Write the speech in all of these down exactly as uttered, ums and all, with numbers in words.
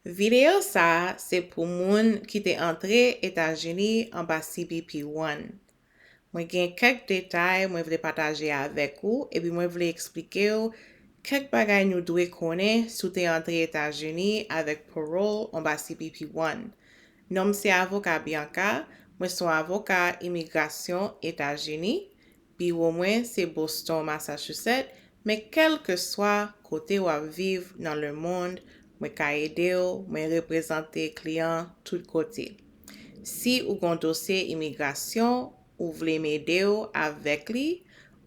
Videyo sa a se pou moun ki te antre Etazini anba C B P One. Mwen gen kèk detay mwen vle pataje avèk ou, epi mwen vle eksplike w kèk bagay nou dwe konnen si w te antre Etazini avèk parole anba C B P One. Non m se avoka Bianca, mwen se yon avoka imigrasyon Etazini. Biwo mwen se Boston, Massachusetts, men kèlkeswa kote w ap viv nan lemonn, mwen ka ede w, mwen reprezante kliyan tout kote. Si ou gen yon dosye imigrasyon, ou vle m ede w avèk li,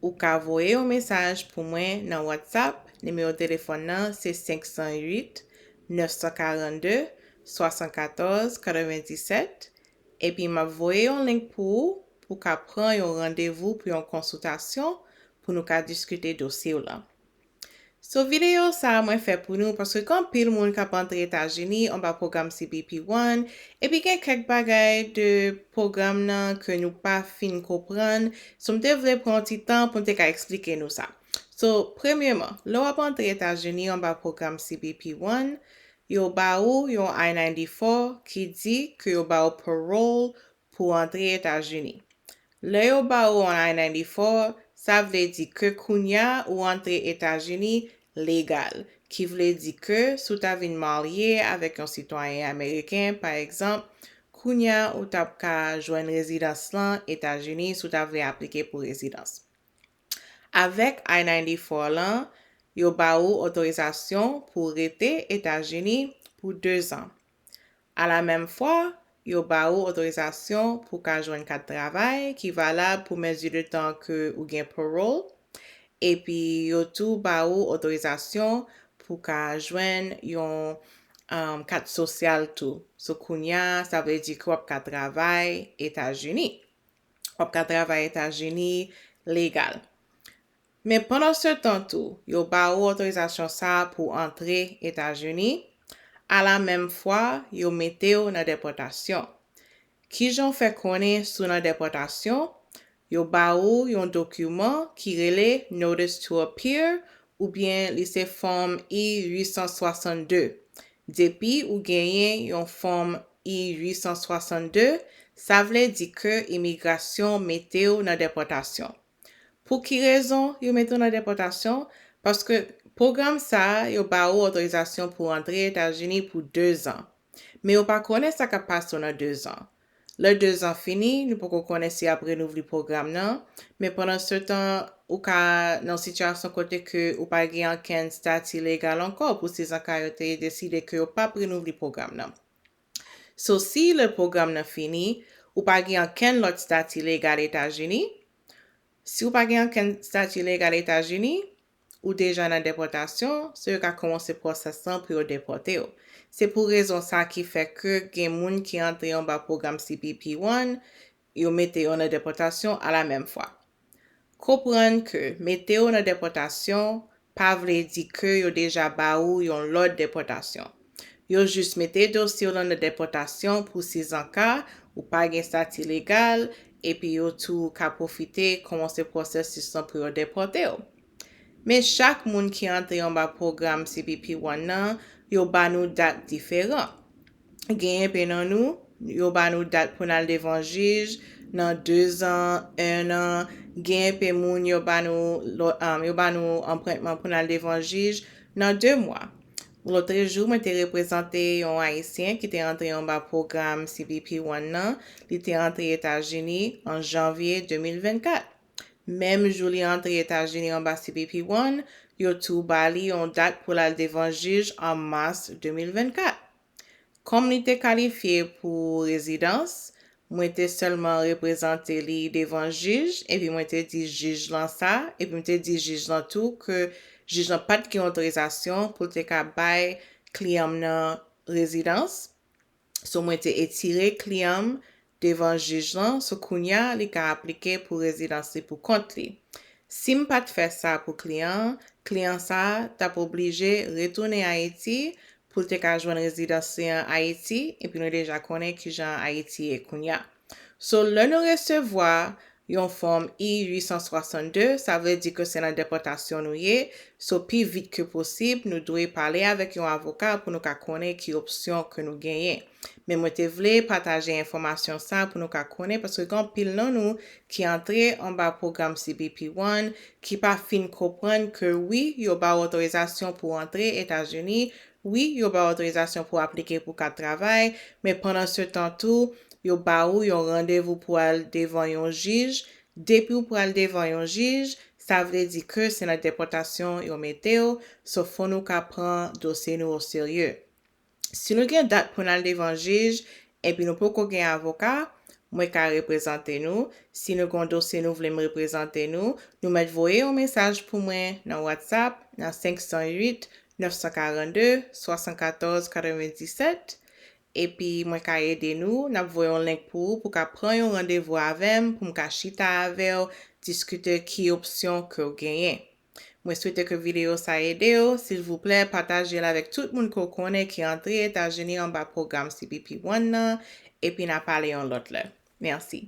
ou ka voye yon mesaj pou mwen nan WhatsApp. Nimewo telefòn nan se senk san uit, nèf san karannde, swasannkatòz, katrevenndisèt. Epi m ap voye yon link pou ou, pou w ka pran yon randevou pou yon konsiltasyon, pou nou ka diskite dosye w lan. So, videyo sa a mwen fè pou nou, paske gen anpil moun k ap antre Etazini anba pwogram C B P One, epi gen kèk bagay de pwogram nan ke nou pa fin konprann. So, m te vle pran yon ti tan pou m te ka eksplike nou sa. So, premyeman, lè w ap antre Etazini anba pwogram C B P One, yo ba ou yon I ninety-four ki di ke yo ba ou parole pou w antre Etazini. Lè yo ba ou yon I ninety-four, sa vle di ke kounye a ou antre Etazini legal, ki vle di ke si w ta vin marye avèk yon sitwayen ameriken, pa egzanp, kounye a ou t ap ka jwenn rezidans lan Etazini si w ta vle aplike pou rezidans. Avèk I ninety-four lan, yo ba ou otorizasyon pou w rete Etazini pou dezan. Alamenmfwa, yo ba ou otorizasyon pou w ka jwenn kat travay ki valab pou mezi de tan ke ou gen parole, epi yo tou ba ou otorizasyon pou w ka jwenn yon um, kat sosyal tou. So, kounye a, sa vle di ke w ap ka travay Etazini. W ap ka travay Etazini legal. Men pandan se tan tou, yo ba ou otorizasyon sa a pou w antre Etazini, alamenmfwa, yo mete w nan depòtasyon. Kijan w fè konnen si w nan depòtasyon? Yo ba ou yon dokiman ki rele Notice to Appear, oubyen li se fòm I uit san swasann de. Depi ou genyen yon fòm I uit san swasann de, sa vle di ke imigrasyon mete w nan depòtasyon. Pou ki rezon yo mete w nan depòtasyon? Paske pwogram sa a, yo ba ou otorizasyon pou w antre Etazini pou dezan. Men yo pa konnen sa k ap pase w nan dezan. Lè dezan fini, nou poko konnen si y ap renouvle pwogram nan, men pandan se tan, ou ka nan sitiyasyon kote ke ou pa gen ankenn stati legal ankò pou sezon ka yo te deside ke yo p ap renouvle pwogram nan. So, si lè pwogram nan fini, ou pa gen ankenn lòt stati legal Etazini, si ou pa gen ankenn stati legal Etazini, ou deja nan depòtasyon, so yo ka kòmanse pwosès lan pou yo depòte w. Se pou rezon sa ki fè ke gen moun ki antre anba pwogram C B P One, yo mete yo nan depòtasyon alamenmfwa. Konprann ke mete w nan depòtasyon pa vle di ke yo deja ba ou yon lòd depòtasyon. Yo jis mete dosye w lan nan depòtasyon pou sezon ka ou pa gen stati legal, epi yo tou ka pwofite kòmanse pwosesis lan pou yo depòte w. Men chak moun ki antre anba pwogram C B P One nan, yo ba nou dat diferan. Genyen pè nan nou, yo ba nou dat pou n al devan jij nan dezan, ennan. Genyen pè moun, yo ba nou, lò- um, yo ba nou anprentman pou n al devan jij nan de mwa. Lòtrejou, mwen te reprezante yon Ayisyen ki te antre anba pwogram C B P One nan. Li te antre Etazini an janvye de mil vennkat. Menm jou li antre Etazini anba C B P One, yo tou ba li yon dat pou l al devan jij an mas de mil vennkat. Kòm li te kalifye pou rezidans, mwen te sèlman reprezante li devan jij, epi mwen te di jij lan sa, epi m te di jij lan tou ke jij lan pa t gen otorizasyon pou l te ka bay kliyan m nan rezidans. So, mwen te etire kliyan m devan jij lan, so kounye a, li ka aplike pou rezidans li pou kont li. Si m pa t fè sa pou kliyan an, kliyan sa a t ap oblije retounen Ayiti pou l te ka jwenn rezidans li an Ayiti, epi nou deja konnen kijan Ayiti ye kounye a. So, lè nou resevwa yon fòm I uit san swasann de, sa vle di ke se nan depòtasyon nou ye. So, pi vit ke posib, nou dwe pale avèk yon avoka pou nou ka konnen ki opsyon ke nou genyen. Men mwen te vle pataje enfòmasyon sa pou nou ka konnen, paske gen anpil nan nou ki antre anba pwogram C B P One, ki pa fin konprann ke wi, yo ba w otorizasyon pou w antre Etazini, wi, yo ba w otorizasyon pou w aplike pou kat travay, men pandan se tan tou, yo ba ou yon randevou pou al devan yon jij. Depi w pral devan yon jij, sa vle di ke se nan depòtasyon yo mete w, so fò nou ka pran dosye nou oserye. Si nou gen dat pou n al devan jij, epi nou poko gen avoka, mwen ka reprezante nou. Si nou gen yon dosye nou vle m reprezante nou, nou mèt voye yon mesaj pou mwen nan WhatsApp nan senk san uit, nèf san karannde, swasannkatòz, katrevenndisèt. Epi mwen ka ede nou, n ap voye yon link pou ou pou ka pran yon randevou avè m, pou m ka chita avè w, diskite ki opsyon ke w genyen. Mwen swete ke videyo sa ede w. Silvouplè, pataje l avèk tout moun ke w konnen ki antre Etazini anba pwogram C B P One nan, epi n a pale yon lòt lè. Mèsi.